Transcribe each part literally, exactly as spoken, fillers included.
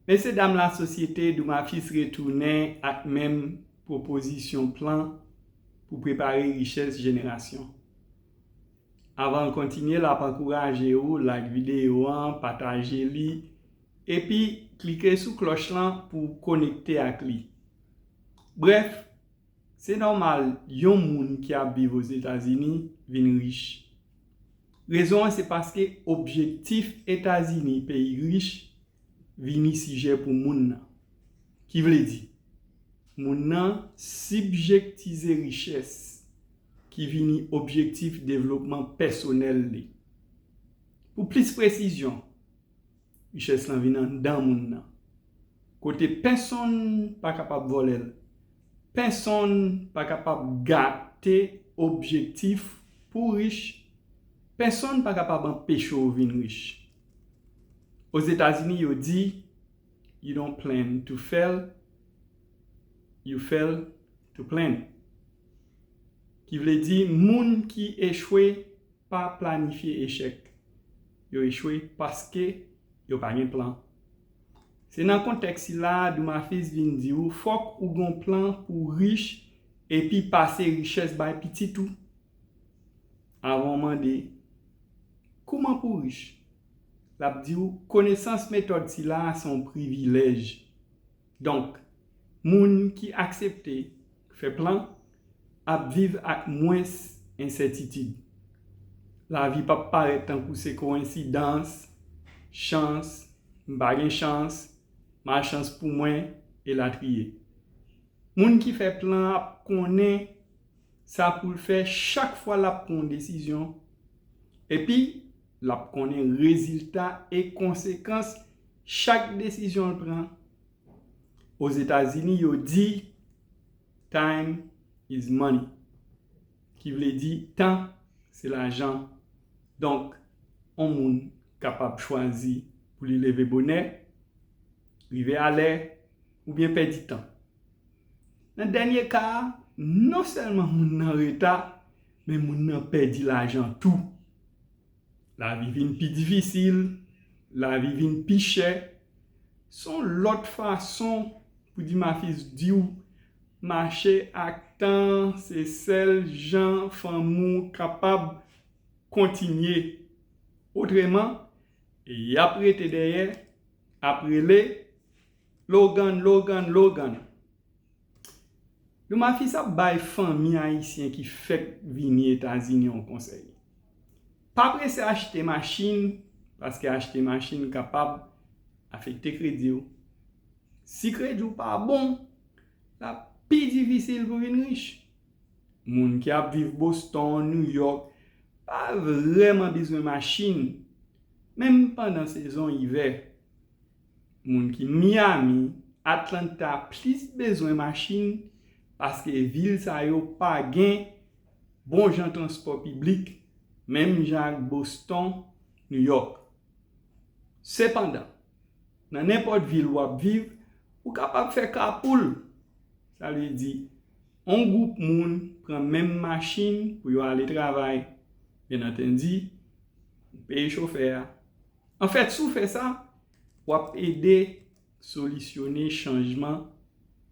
Mesye dam lasosyete, Doumafis retounen ak menm pwopozisyon plan pou prepare richès jenerasyon. Avan l kontinye, l ap ankouraje w like videyo an, pataje li, epi klike sou klòch lan pou w konekte ak li. Brèf, se nòmal yon moun ki ap viv Ozetazini vin rich. Rezon an se paske objektif Etazini peyi rich vini sijè pou moun nan. Ki vle di, moun nan sibjektize richès ki vini objektif devlopman pèsonèl li. Pou plis presizyon, richès lan vin anndan moun nan. Kote pèsonn pa kapab vòlè l. Pèsonn pa kapab gate objektif pou w rich. Pèsonn pa kapab anpeche w vin rich. Ozetazini, yo di, "You don't plan to fail, you fail to plan." Ki vle di, moun ki echwe pa planifye echèk. Yo echwe paske yo pa gen plan. Se nan kontèks sila a Doumafis vin di w fòk ou gon plan pou w rich epi pase richès bay pitit ou. Avan w mande, "Kouman pou w rich?" L ap di w, "Konesans metòd sila a se yon privilèj." Donk, moun ki aksepte fè plan ap viv ak mwens ensètitid. Lavi p ap parèt tankou se kowensidans, chans, m pa gen chans, malchans pou mwen, elatriye. Moun ki fè plan ap konnen sa pou l fè chak fwa l ap pran yon desizyon, epi l ap konnen rezilta e konsekans chak desizyon l pran. Ozetazini, yo di, "Time is money," ki vle di, "Tan se lajan." Donk, yon moun kapab chwazi pou li leve bonè, rive alè, oubyen pèdi tan. Nan dènye ka a, non sèlman moun nan reta, men moun nan pèdi lajan tou. Lavi vin pi difisil, lavi vin pi chè. Se yon lòt fason pou Doumafis di w, mache ak tan se sèl jan fanmi w kapab kontinye. Otreman, y ap rete dèyè, ap rele, "Logan, Logan, Logan." Doumafis ap bay fanmi ayisyen ki fèk vini Etazini yon konsèy. Pa prese achte machin, paske achte machin kapab afekte kredi w. Si kredi w pa bon, l ap pi difisil pou w vin rich. Moun ki ap viv Boston, New York, pa vrèman bezwen machin, menm pandan sezon ivè. Moun ki Miami, Atlanta plis bezwen machin paske vil sa yo pa gen bon jan transpò piblik, menm jan ak Boston, New York. Sepandan, nan nenpòt vil w ap viv, ou kapab fè carpool. Sa vle di, yon gwoup moun pran menm machin pou yo ale travay. Byen antandi, ou peye chofè a. Anfèt, si w fè sa, w ap ede solisyone chanjman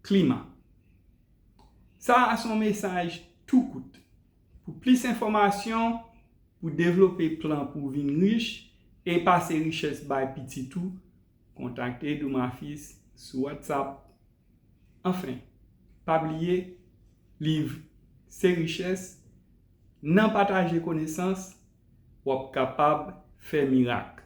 klima. Sa a se yon mesaj tou kout. Pou plis enfòmasyon, pou devlope plan pou w vin rich e pase richès bay pitit ou, kontakte Doumafis sou WhatsApp. Anfen, pa bliye, liv Se Richès, nan pataje konesans, w ap kapab fè mirak.